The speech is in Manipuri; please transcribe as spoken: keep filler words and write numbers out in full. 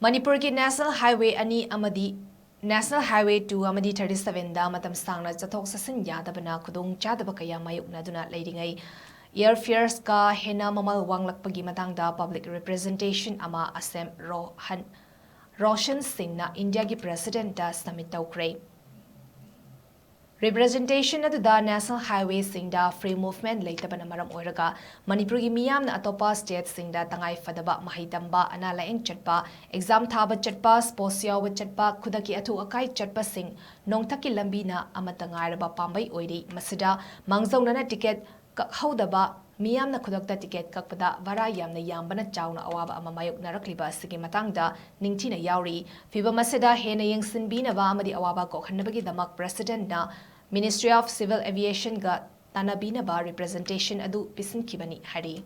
ꯃꯅꯤꯄꯨꯔꯒꯤ National Highway ꯑꯅꯤ ꯑꯃꯗꯤ National Highway two ꯑꯃꯗꯤ thirty seven ꯗ ꯃꯇꯝ ꯁꯥꯡꯅ ꯆꯠꯊꯣꯛ ꯆꯠꯁꯤꯟ ꯌꯥꯗꯕꯅ ꯈꯨꯗꯣꯡ ꯆꯥꯗꯕ ꯀꯌꯥ ꯃꯥꯌꯣꯛꯅꯗꯨꯅ ꯂꯩꯔꯤꯉꯩ, airfares ꯀ ꯍꯦꯟꯅ ꯃꯃꯜ ꯋꯥꯡꯂꯛꯄꯒꯤ ꯃꯇꯥꯡꯗ public representation ꯑꯃ ꯑꯁꯦꯝ ꯔꯣꯍꯟ, ꯔꯣꯁꯟ ꯁꯤꯡꯅ ꯏꯟꯗꯤꯌꯥꯒꯤ President ꯇ submit ꯇꯧꯈ꯭ꯔꯦ꯫ Representation ꯑꯗꯨꯗ National Highway ꯁꯤꯡꯗ free movement ꯂꯩꯇꯕꯅ ꯃꯔꯝ ꯑꯣꯏꯔꯒ ꯃꯅꯤꯄꯨꯔꯒꯤ ꯃꯤꯌꯥꯝꯅ ꯑꯇꯣꯞꯄ state ꯁꯤꯡꯗ ꯇꯉꯥꯏ ꯐꯗꯕ ꯃꯍꯩ ꯇꯝꯕ, ꯑꯅꯥ ꯂꯥꯌꯦꯡ ꯆꯠꯄ, exam ꯊꯥꯕ ꯆꯠꯄ, sports ꯌꯥꯎꯕ ꯆꯠꯄ, ꯈꯨꯗꯛꯀꯤ ꯑꯊꯨ ꯑꯀꯥꯏ ꯆꯠꯄꯁꯤꯡ ꯅꯣꯡꯊꯛꯀꯤ ꯂꯝꯕꯤꯅ ꯑꯃꯠꯇ ꯉꯥꯏꯔꯕ ꯄꯥꯝꯕꯩ ꯑꯣꯏꯔꯤ꯫ ꯃꯁꯤꯗ ꯃꯥꯡꯖꯧꯅꯅ ticket ꯀꯛꯍꯧꯗꯕ, ꯃꯤꯌꯥꯝꯅ ꯈꯨꯗꯛꯇ ticket ꯀꯛꯄꯗ ꯚꯔꯥ ꯌꯥꯝꯅ ꯌꯥꯝꯕꯅ ꯆꯥꯎꯅ ꯑꯋꯥꯕ ꯑꯃ ꯃꯥꯌꯣꯛꯅꯔꯛꯂꯤꯕ ꯑꯁꯤꯒꯤ ꯃꯇꯥꯡꯗ ꯅꯤꯡꯊꯤꯅ ꯌꯥꯎꯔꯤ꯫ ꯐꯤꯚꯝ ꯑꯁꯤꯗ ꯍꯦꯟꯅ ꯌꯦꯡꯁꯤꯟꯕꯤꯅꯕ ꯑꯃꯗꯤ ꯑꯋꯥꯕ ꯀꯣꯛꯍꯟꯅꯕꯒꯤꯗꯃꯛ President ꯅ Ministry of Civil Aviation ꯒ ꯇꯥꯟꯅꯕꯤꯅꯕ representation ꯑꯗꯨ ꯄꯤꯁꯤꯟꯈꯤꯕꯅꯤ ꯍꯥꯏꯔꯤ꯫